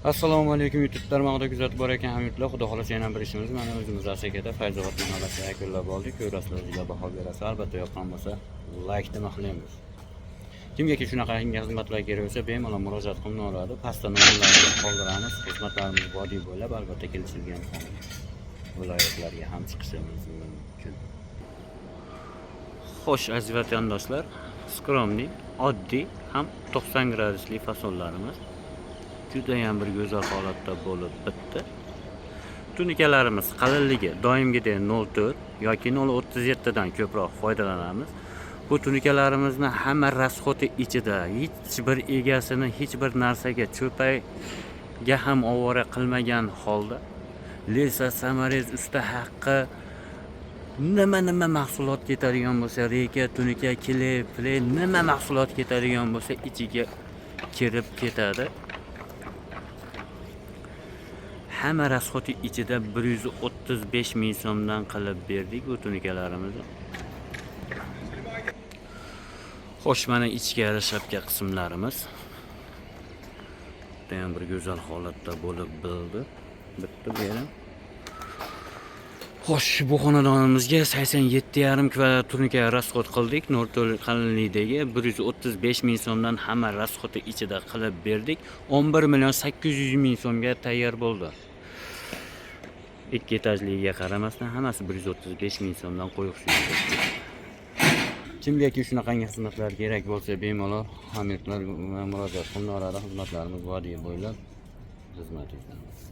Assalomu alaykum, YouTube tarmog'ida kuzatib borayotgan hamyurtlar. Xudo xohlasa, yana bir ishimiz mana o'zimiz Asakada, Fayzobod mahallasida yakunlab oldik. Ko'rasizlar, o'zinglar baho berasiz. Albatta, yoqqan bo'lsa, laykni maqlaymiz. Kimgaki shunaqa xizmatlar kerak bo'lsa, bemalol murojaat qilaveradi. Pastda nomerlarimizni qoldiramiz. Xizmatlarimiz vodiy bo'ylab, albatta, kelishilgan viloyatlarga ham chiqishimiz mumkin. Xo'sh, aziz vatandoshlar, скромный, oddiy ham 90 gradusli fasonlarimiz judayam bir go'zal holatda bo'lib bitdi. Tunikalarimiz qalinligi doimgidek 0,4 yoki 0,37 dan ko'proq foydalanamiz. Bu tunikalarimizni hamma расход i ichida, hech bir egasini hech bir narsaga, cho'payga ham ovora qilmagan holda, леса, саморез usta haqqi, nima nima mahsulot ketadigan bo'lsa, рейка, tunika, клей, pley, nima mahsulot ketadigan bo'lsa, ichiga kirib ketadi. Hamma расход i ichida 135 ming so'mdan qilib berdik bu tunikalarimizni. Xo'sh, mana ichkari shapka qismlarimiz. Judayam bir go'zal holatda bo'lib bildi. Bitdi bu ham. Xo'sh, bu xonadonimizga 87,5 kvadrat tunika расход qildik. 0,4 qalinlikdagi 135 ming so'mdan hamma расход i ichida qilib berdik. 11 million 800 ming so'mga tayyor bo'ldi. Ikki etajligiga qaramasdan, hammasi 135 ming so'mdan qo'yiq suydi. Kimgaki shunaqangi xizmatlar kerak bo'lsa, bemalol hamyurtlar murojaat qilaveradi. Xizmatlarimiz vodiy bo'ylab xizmat etamiz.